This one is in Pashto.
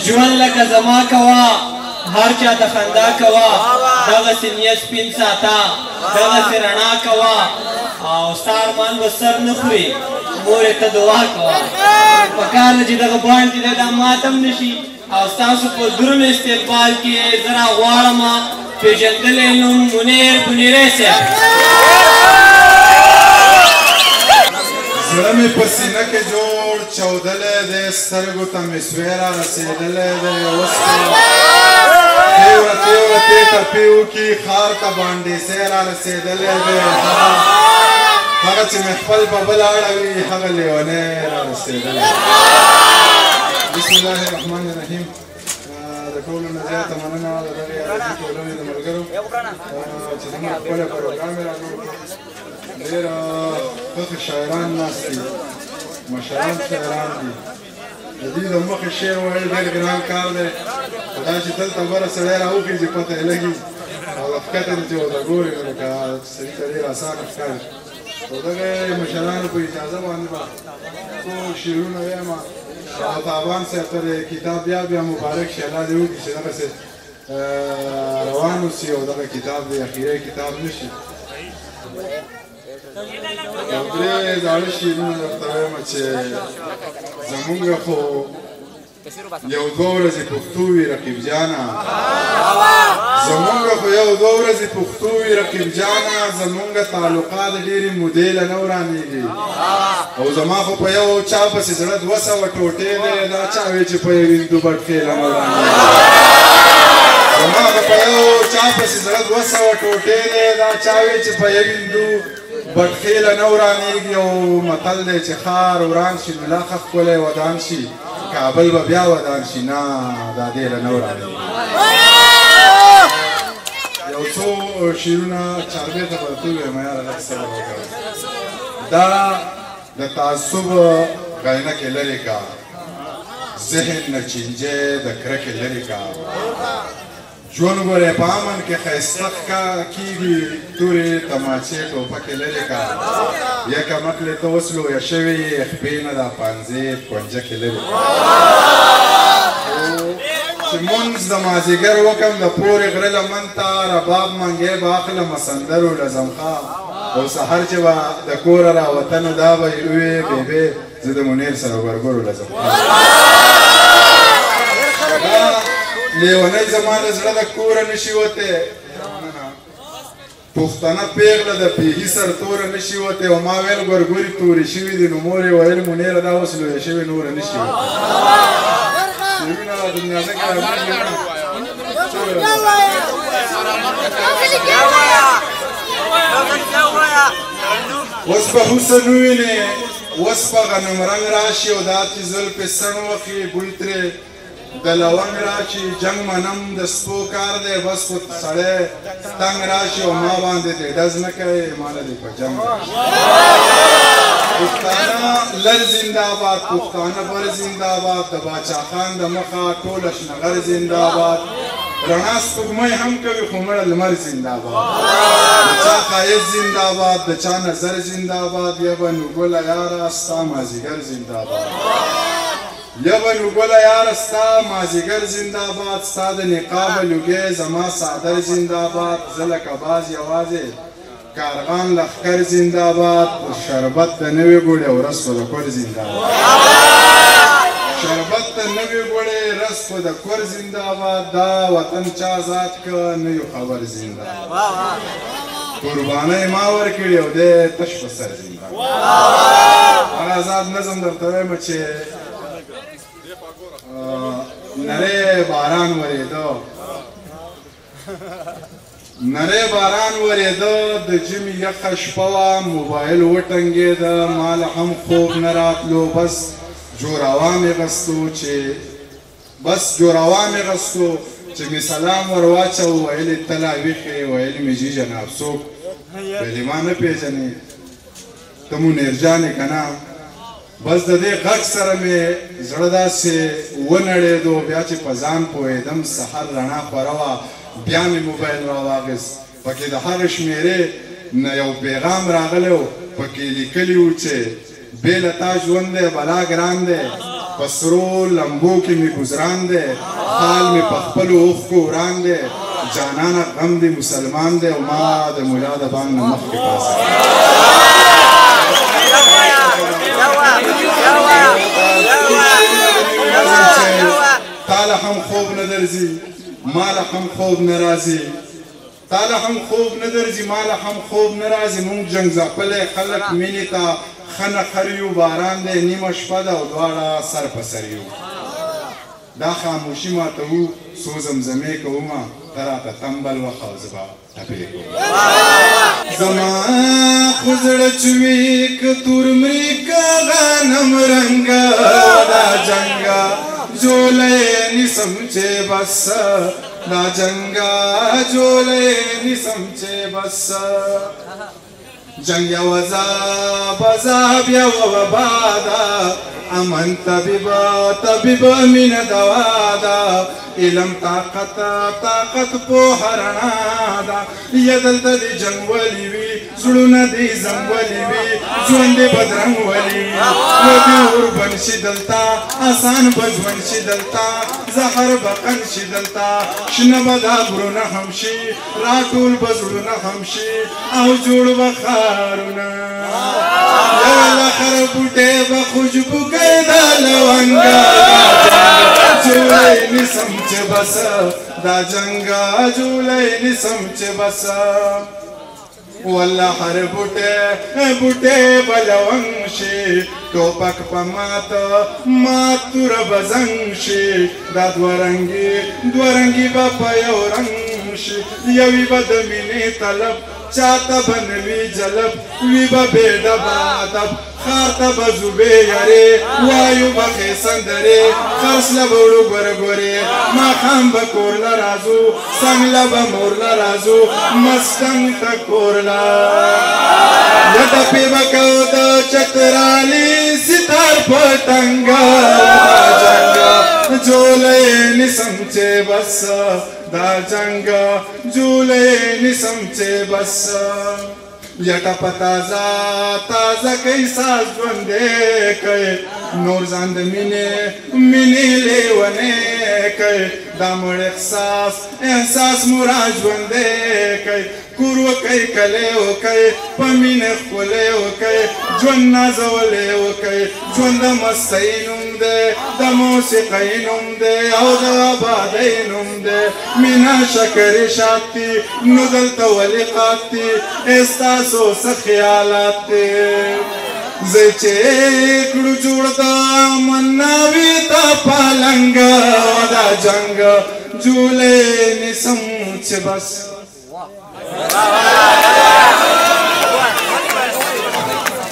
ژوند لکه زما کوه، هر چا ته خندا کوه، دغسې نیت سپین ساته، دغسې رڼا کوه، او ستا ارمان به سر نه خوري، مور یې ته دعا کوه. پکار ده چې دغه بانډ چې دی دا ماتم نه شي. او ستاسو په دروند استقبال کې زه راغواړم پېژندلی نوم منیر بونیری صاحب. زړه مې په سینه کې جوړ چاودلی دی، سترګو ته مې سوی را رسېدلی دی. اوس تېوره تېوره تې ټپې وکړي، ښار ته باندېسی را رسېدلی دی. هغه چې مې خپل په بله اړوي، هغه لیونی را رسېدلی. بسم الله الرحمن الرحیم. د ټولو نه زیاته مننه د دغې ادبي ټولنې د ملګرو چې زموږ ښکلی پروګرام یې را جوړ کړ. ډېر ښه شاعران ناست دي، مشران شاعران دي. د دوی د مخې شعر ویل ډېر ګران کار دی، خو دا چې دلته بره سړی راوخېژي پته یې لګي، او د ښکته نه چې ورته ګوري نو لکه سړي ته ډېر اسانه ښکاري. خو دغه مشرانو په اجازه باندې به څو شعرونه وایم. او تابان صاحب ته د کتاب بیا بیا مبارک شي، الله دې وکړي چې دغسې روان اوسي او دغه کتاب دې اخیری کتاب نه شي. یو درې زاړه شعرونه درته وایم چې زمونږ خو یو دوه ورځې پښتو وي رقیب جانه، زمونږ خو یو دوه ورځې پښتو وي رقیب جانه، زمونږ تعلقات ډېرې مودې له نه ورانېږي. او زما خو په یو چا پسې زړه 200 ټوټې دی، دا چا وی چې په یو هندو بټکې له نه ورانېږي. زما خو په یو چا پسې زړه 200 ټوټې دی، دا چا وی چې په یو هندو بټخې له نه ورانېږي. او متل دی چې ښار وران شي نو لا ښه ښکلی ودان شي، کابل به بیا ودان شي، نه دا دې له نه ورانېږي. یو څو شعرونه چاربېته به درته ووایم، یاره لږ صبر وکړه. دا د تعصب غینکې لرې کا، ذهن نه چینجی د کرکې لرې کا، ژوند ګورې په امن کې ښایسته کېږي، تورې تماچې ټوپکې لرې کا، یکه مکلې ته اوس لویه شوې یې، خپې نه دا پنځې کونجکې لرې کا. چې مونځ د مازدیګر وکم د پورې غره لمن ته، رباب منګی به اخلمه سندرو له زمخه، او سحر چې به د کوره راوته نو دا به یې ووې بېبې زه د منیر سره ګورګورو له زمخه. دا لیونۍ زما د زړه د کوره نشي وتی، پښتنه پیغله د پیهي سر توره نشي وتی. او ما ویل ګورګوري تورې شوي دي، نو مور یې ویل منیره دا اوس لویه شوې نوره نشي وتی. شعرونه د دنیا ځکه اوس به حسن ووینې، اوس به غنم رنګ راشي، او دا چې زلفې سڼ وخي بوی ترې د لونګ راشي. جنګ منم د سپو کار دی، بس خو سړی تنګ راشي، او ما باندې دې ډز نه کوي، ما له دې په جنګ راشي. پښتانه لر زنده آباد، پښتانه بر زنده آباد، د باچا خان د مخه ټوله شنغر زنده آباد. رڼا سپوږمۍ هم کوي خو مړه لمر زنده آباد. د چا ښایست زنده آباد، د چا نظر زنده آباد، یا به نوګله یاره ستا مازدیګر زنده آباد. یا به نوګله یاره ستا مازدیګر زنده آباد، ستا د نقابه لوګی زما څادر زنده آباد. زه لکه باز یوازې کارغان لښکر زنده آباد، شربت د نوې ګوړې او رس خو د کور زنده آباد. شربت د نوې ګوړې رس خو د کور زنده آباد. دا وطن چا آزاد که نه یو خبر زنده آباد. قربانۍ ما ورکړې او دی تش په سر زنده آباد. هغه آزاد نظم درته وایم چې نری باران ورېده، نری باران ورېده، د ژمي یخه شپه وه، موبایل وټنګېده، ما له هم خوب نه راتلو، بس جوراوا مې غستو چې بس جوراوا مې غستو چې مې سلام ور واچو، ویل یې ته لا ویښ یې؟ ویل مې جي جناب څوک؟ ویل یې ما نه پېژنې، ته منیر جان یې که نه؟ بس د دې غږ سره مې زړه داسې ونړېدو. بیا چې په ځان پوهېدم سحر رڼا خوره وه، بیا مې موبایل راواخیست، پکې د هغې شمېرې نه یو پیغام راغلی و، پکې لیکلي و چې بې له تا ژوند دی بلا ګران دی، په سرو لمبو کې مې ګزران دی، خال مې په خپلو اوښکو وران دی. جانانه غم دی مسلمان دی، او ما د مولا د بانګ نه مخکې پاڅه. تاله هم خوب نه درځي، ماله هم خوب نه راځي، تاله هم خوب نه درځي، ماله هم خوب نه راځي. مونږ جنګ ځپلی خلک مینې ته ښه نخر یو، باران دی نیمه شپه ده او دواړه سر په سر یو. دا خاموشي ماتوو، څو زمزمې کومه، ته راته تنبل وخه او زه به ټپې کوم. زما خو زړه چوي که تور مري که غنم رنګه، دا جنګه جولی نیسم چې بس، دا جنګه جولی نیسم چې بس. جنګ یو عذاب، عذاب یو وبا ده، امن طبیب، طبیب مینه دوا ده، علم طاقت، طاقت پوهه رڼا ده. یا دلته دې جنګ ولي وي، زړونه دې زنګ ولي وي، ژوند دې بدرنګ ولي وي. نو دې اوربن شي دلته، اسان به ژوند شي دلته، زهر به قند شي دلته، شنه به دا غرونه هم شي، راټول به زړونه هم شي، او جوړ به ښارونه. یو لخر بوټی به خوشبو کوي د لونګه، جولی نیسم چې بس، دا جنګه جولی نیسم چې بس. والله هر بوټی بوټی به لونګ شي، ټوپک په مات مات توره به زنګ شي، دا دوه رنګي دوه رنګي به په یو رنګ شي. یوي به د مینې طلب، چاته به نه وي جلب، وي به بې ډبه ادب، ښار ته به ځو بې یارې، وایو به ښې سندرې، خرڅ له به وړو ګوره ګورې، ماښام به کور له راځو، څنګ له به مور له راځو، مستنګ ته کور له. یا ټپې به کوو د چترالي ستار په ټنګه، دا جنګه جولی نیسم چې بس، دا جنګه جولی نیسم چې بس. یا ټپه تازه تازه کوي ساز ژوندی کوي، نور ځان د مینې مینې لیونی کوي، دا مړ احساس احساس مو را ژوندی کوي. کور وکئ، کلی وکئ، په مینه ښکلی وکئ، ژوند نازولی وکئ. ژوند د مستۍ نوم دی، د موسیقۍ نوم دی، او د آبادۍ نوم دی. مینه شکرې شات دي، نو دلته ولې قات دي، ستاسو څه خیالات دي؟ زه چې کړو جوړ د مناوي ته پالنګه، دا جنګ جولی نیسم چې بس.